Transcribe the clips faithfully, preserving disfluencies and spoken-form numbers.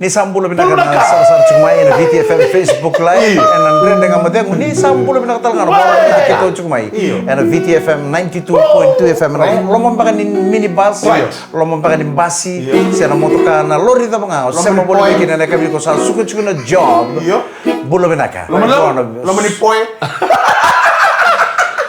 Ni sa bula vinaka na sarasara tiko mai ena V T F M Facebook Live, ena Dredre Ga Mo Cegu. Ni sa bula vinaka tale ga na vakarorogo keitou tiko mai ena V T F M ninety-two point two F M, ena loma beka ni minibus, loma beka ni basi, se na motoka, na lori cava ga o sema voli mai kina ena yakavi nikua, sa suka tiko na job. Bula vinaka. Loma ni poe.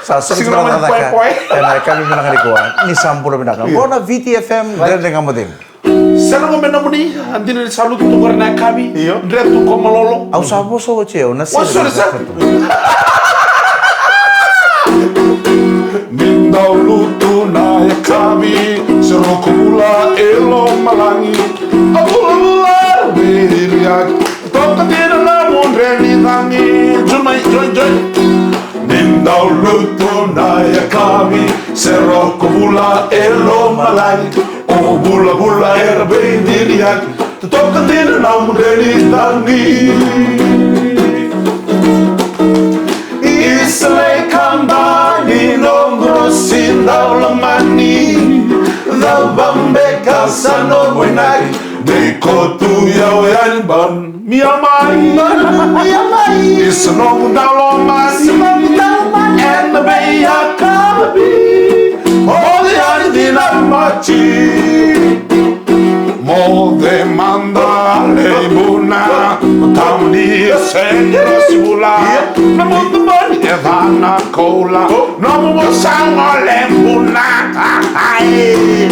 Sa suka tiko na cakacaka ena yakavi vinaka nikua. Ni sa bula vinaka. Qo na V T F M Dredre Ga Mo Cegu. Sere qo me nomuni, a dina ni sa lutu tu qori na yakavi. Io. Dre tu ko malolo. Au sa vosa oti au na sere. Ni dau lutu na yakavi, se roko bula e lomalagi. A bula bula e viriaki, toka dina na mudre ni cagi. Jun mai, join, join. Ni dau lutu na yakavi, se roko bula e lomalagi. O vulavula era veidiriaki, toka dina na mudre ni cagi. Isa lai kaba ni noqu rosi dau lomani. Cava beka sa noqu inaki, dei ko tu yau yani ban. Mia mai, mia mai. Isa noqu dau lomani. Isa noqu dau lomani. Ena veiyakavi, moce yani dina mati. Moce mada lei buna, tamani e sega ni sivula. Na moce mani e vana koula, nomu vosa gole buna. Ai.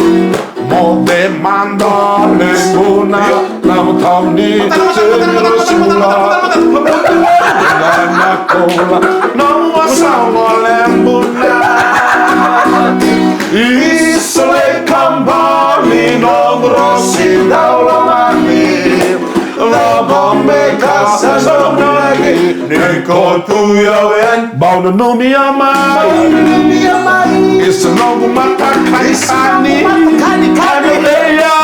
Moce mada lei buna, na tamani e sega ni sivula. Moce mada lei buna, na koula, nomu vosa gole buna. Isa lai kaba ni noqu rosi dau lomani. Cava beka sa noqu inaki, dei ko tu yau yani. Bau nanumi au mai. Bau nanumi au mai. Isa noqu matakanikani. Isa noqu matakanikani. Kani leia.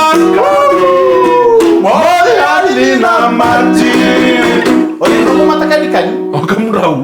Moce yani na mati. Oi, noqu matakanikani. O ka mudrou.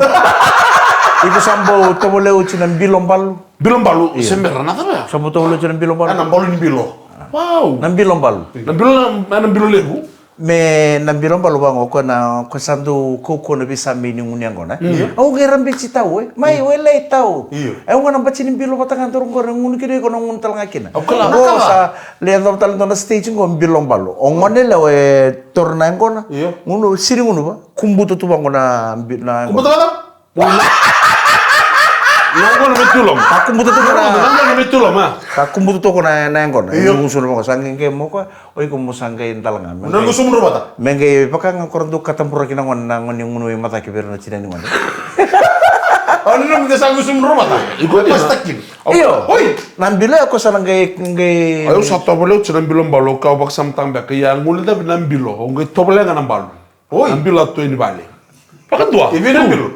Iko sa bau tovolea oti na bilo balu. Bilo balu, io. Se bera na cava ya? Sa bau tovolea oti na bilo balu. A, na balu ni bilo. Wow. Na bilo balu. Na bilo na, na bilo levu. Me na bilo balu vaqo, ko na, ko sa dau kaukauwa na veisame ni gunu yaqona. Mm. Au qai rabeti tau, e. Mai, mm, o e lai tau. Io. E, au ga na bati ni bilo vata ga dau qori, gunu kina iko na gunu tale ga kina. Au kila, qo na cava? Sa lai yacova tale dua na stage qo bilo balu. O gone lewa e toro na yaqona. Io. Gunu, siri gunu va. Kubuta tu vaqo na bi-, na yaqona. Kubuta vata? Na yaqona me tu loma. Ka kubuta tu na, na yaqona me tu loma. Ka kubuta tu na, na yaqona. Io. Io, gusu na vaqo, sa qai, qai mo ko, o iko mo sa qai dalaga. Na gusu mo vata. Me qai vaka ga ko ra dau kataburaki na gone, na gone gunu i mataki vei ira na tina ni gone. O ni na me sa gusu mo vata. Iko e pastor kina. Io. Oi. Na bilo ya ko sa na qai, qai. Au sa tovolea oti na bilo balu, ka au vakasamataka beka, ia gunu levu na bilo, au qai tovolea ga na balu. Oi. Na bilo a tu e ni vale. Vakadua. E vei na bilo?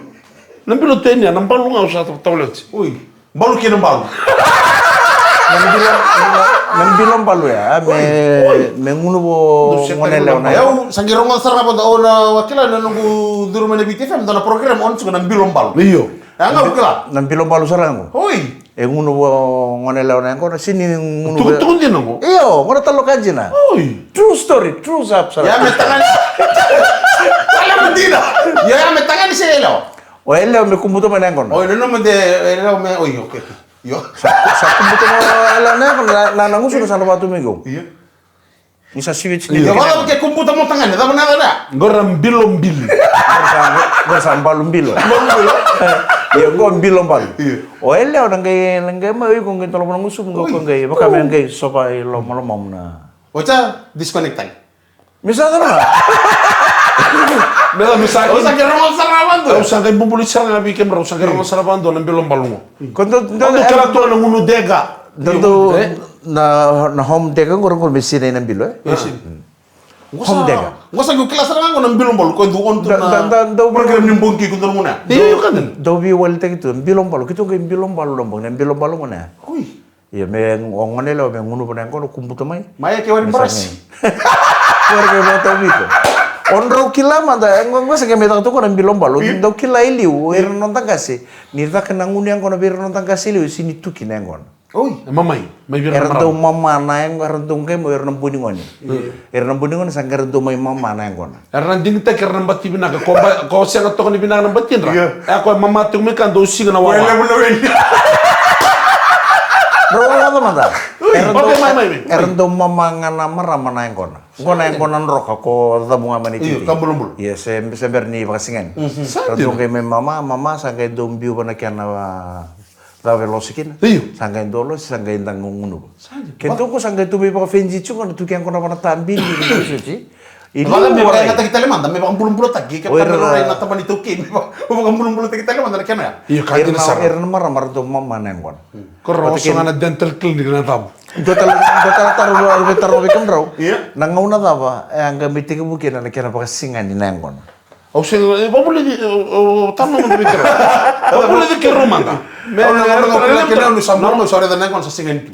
Na bilo tu e ni, na balu ga au sa tovolea oti. Oi. Balu kei na balu. Na bilo, na bilo balu ya, me, oi, me gunu vo gone lewa na. Au sa qai rogoca sara ga vata, au na kila na noqu curu mai na V T F M, dua na program o na tiko na bilo balu. Io. Ya ga au kila. Na bilo balu sara ga. Oi. E gunu vo gone lewa na yaqona, sini gunu vo. Tukutuku dina qo? Io, gona taloka dina. Oi. True story, true sap sara. Ya me tagane. Wala mo dina. Ya, ya me tagane se yalewa. O yalewa me kubuta mai na yaqona. Oi, no, no, me de, yalewa me, oi, okay. Io. Sa, sa kubuta mai yalewa na yaqona, na, na, na gusu na sa na vatu me qo. Io. Ni sa sivi tiko. Io. Ia, vaka ke kubuta mo tagane, cava na yaca ya? Qori na bilo bili. Qori sa, qori sa balu bilo. Balu bilo. Io, qo bilo balu. Io. O yalewa na qai, na qai mai, o iko qai tolo vana gusumu, qo, oi, ko qai, vaka me qai sova i lomalomamu na. O sa disconnect tale. Me sa cava? Me sa, me sa. O sa qai rogo sara vaqo. O sa qai bubului sara na vei kemudrau, o sa qai rogo sara vaqo na bilo balu qo. Ko dou, dou, dou kila tu na gunu deka. Dou, dou, e? Na, na home deka qori, qori me sinai na bilo, e? E, sinai. Home deka. Qo sa qai kila sara ga qo na bilo balu, ko dou on tu na, da, da, da, program ni bogi ko dou na gunu ya. Io, io, ka dina. Dou veiwalitaki tu, bilo balu, keitou qai bilo balu na bogi, na bilo balu qo na. Oi. Io, me o gone lewa me gunuva na yaqona, kubuta mai. Mai ke wari barasi. Wari ke vata viko. O drau kila mada, qo, qo sa qai me caka tu qo na bilo balu, io, dau kila i liu, o ira na noda qase. Ni caka na gunu yaqona vei ira na noda qase i liu, sini tuki na yaqona. Oi. E mamai. Mai vei ira na marama. Era dau mama na yaqona, era dau qai mai ira na bua ni gone. Ira na bua ni gone sa qai ra dau mai mama na yaqona. Era na digitaki, era na bati vinaka. Ko ba, ko sega toka ni vinaka na batidra. Io. E a ko e mama tiko mai ka dau siga na wawa. Levu na weni. Rau rogoca mada. Ui, era dau, okay, mai, mai, mai. Era dau mama ga na marama na yaqona. Qo na yaqona droka ko cavu ga mai na ititi. Io, ka bulabula. Io, se, se bera ni vakasigani. Mhm. Sa dina. Ra dau qai mai mama, mama, sa qai dau biu vana kena, a, cava e losi kina. Io. Sa qai dau losi, sa qai da gugunuva. Sa dina. Keitou qo sa qai tu mai vakafenji tiko, na tuki yaqona vana tabili, na suti. Vaka me vakayagataki tale mada, me vakabulabulataki, ke o ira na tabana iTaukei, me vaka, vakabulabulataki tale mada na kena ya. Io, ka dina sara. Ira na marama ra dau mama na yaqona. Ko ra oso ga na dental clinic na cava. Dua tale, dua tale taro, dua tale taro vei kemudrau. Ia. Na gauna cava e a qai mai tekivu kina na kena vakasigani na yaqona? Au se, e, vavuleci, e, o, o, taro na gauna vei keirau. Vavuleci keirau mada. Me, au na gauna, e, gauna kena, au sa, au sa raica na yaqona sa sigani tu.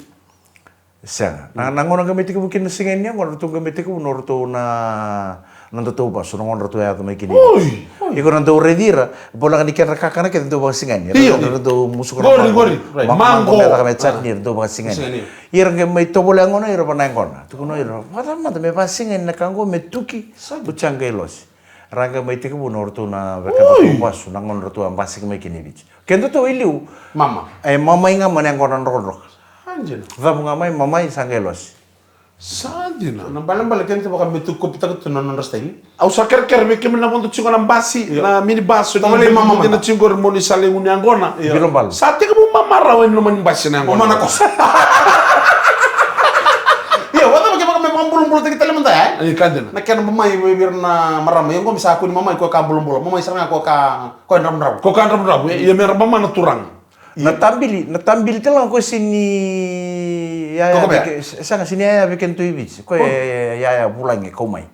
Sega. Na, na gauna qai mai tekivu kina na sigani ni yaqona, ratou qai mai tekivu na ratou na nodatou vasu, na gauna ratou a yaco mai kina. Oi, oi. Iko na dau raici ira, bola ga ni kedra kakana kece dau vakasigani. Io. Ra dau musuka na mango. Qori, qori. Right. Ma-, mango, mango me caka me chutney, ra dau vakasigani. Sigani. Ira qai mai tovolea gona ira vana yaqona. Tukuna ira, vacava mada me vakasigani na ka qo me tuki. Sa. Oti a qai losi. Ra qai mai tekivu na ratou na veka, oi, ratou vasu, na gauna ratou a basika mai kina i Viti. Kedatou i liu. Mama. E mamai ga mai na yaqona drokadroka. Sa dina. Cavu ga mai, mamai, sa qai losi. Sa dina. Na balebale keda vaka me tu kopitaka tu na nodra style. Au sa kerekere vei kemuni na vodo tiko na basi, io, na mini basi, o ni mama dina tiko qori mo ni sa lai gunu yaqona. Io. Bilo balu. Sa tekivu mama rawa e loma ni basi na yaqona. Mama na kosa. Io, vacava kevaka me vakabulabulataki tale mada, e? Io, ka dina. Na kena mamai vei ira na marama. Io, qo me sa kua ni mamai, koya ka bulabula. Mamai sara ga koya ka, koya dravudravu. Koya ka dravudravu, e, ia me ra mama na turaga. Na tabili, na tabili tale ga ko sini yaya. Kokomea? Veke, sega, sini yaya vei kedatou i Viti. Ko e yaya vulagi kau mai.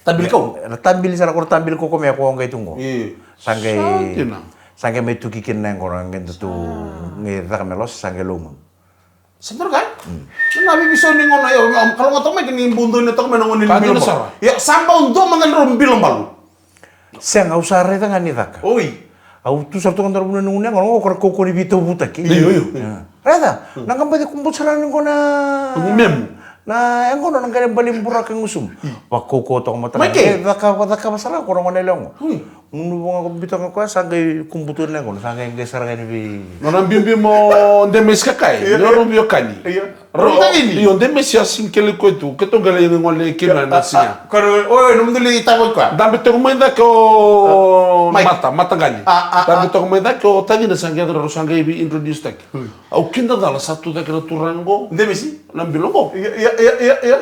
Tabili kau? Na tabili sara ko na tabili kokomea ko qai tu qo. Io. Sa qai, sa dina, sa qai mai tuki kina na yaqona, qai datou, qai caka me losi, sa qai lou gunu. Sa dua na ka? Mm. Na vivisau ni gona, io, kalougata mai kina ni budoni toka mai na gone ni bilo balu. Ka dina sara. Io, sa bau dua mada na drau bilo balu. Sega, au sa raica ga ni caka. Oi. Au tu sara tu ga dua na vanua ni gunu yaqona, o koya kaukaua ni veitauvutaki. Io, io. Io. Raica, na qabaci kubuta sara ni gona. Memu. Na yaqona na qai bale buraka e gusumu. Io. Vakaukauwa toka mada ga. Mai ke? E cakava, cakava sara ko na gone yalewa qo. Oi. Gunuva ga ko biuta ga koya sa qai kubuta na yaqona, sa qai, qai sara ga ni vei. Nona biubiu mo Demesi ka kaya. Io, io. Ni o rau veiwekani. Io. Rau, io, Demesi a sega ni kele koya tu, keitou qai lai gole kina na siga. Ko, oi, oi, nomudou lai tavo i koya. Dabe toka mai cake o Mike. Mata, Mataqali. A, a, a. Dabe toka mai cake o tacina sa qai yaco, rau sa qai vei introduce taki. Oi. Au kidacala sa tu cake na turaga qo. Demesi? Na bilo qo. Ia, ia, ia, ia, ia.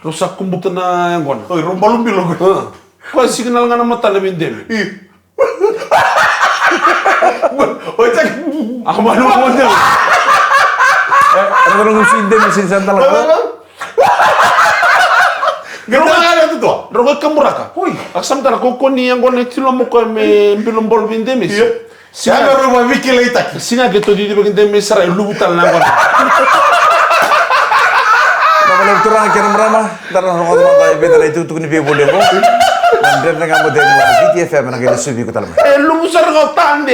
Rau sa kubuta na yaqona. Oi, rau balu bilo qo. A. Koya signal ga na matana vei Demi. Io. Oi, cake. A, malu mo Demi. E, rau na gusi Demi sini sa dala. Rau ga, rau ga kaburaka. Oi. A sa matana ko koni yaqona e tilo mo koya me bilo balu vei Demi. Io. Siga, siga rau vaviki laitaki. Siga ke to didi vaki Demi sara e luvu tale na yaqona. Vakalevu turaga kei na marama, da na rogoca mada e vica na itukutuku ni veivoli oqo. Na Dredre Ga Mo Cegu ena Viti F M, na qai lesuvi iko tale mai. E luvu sara ga o tade.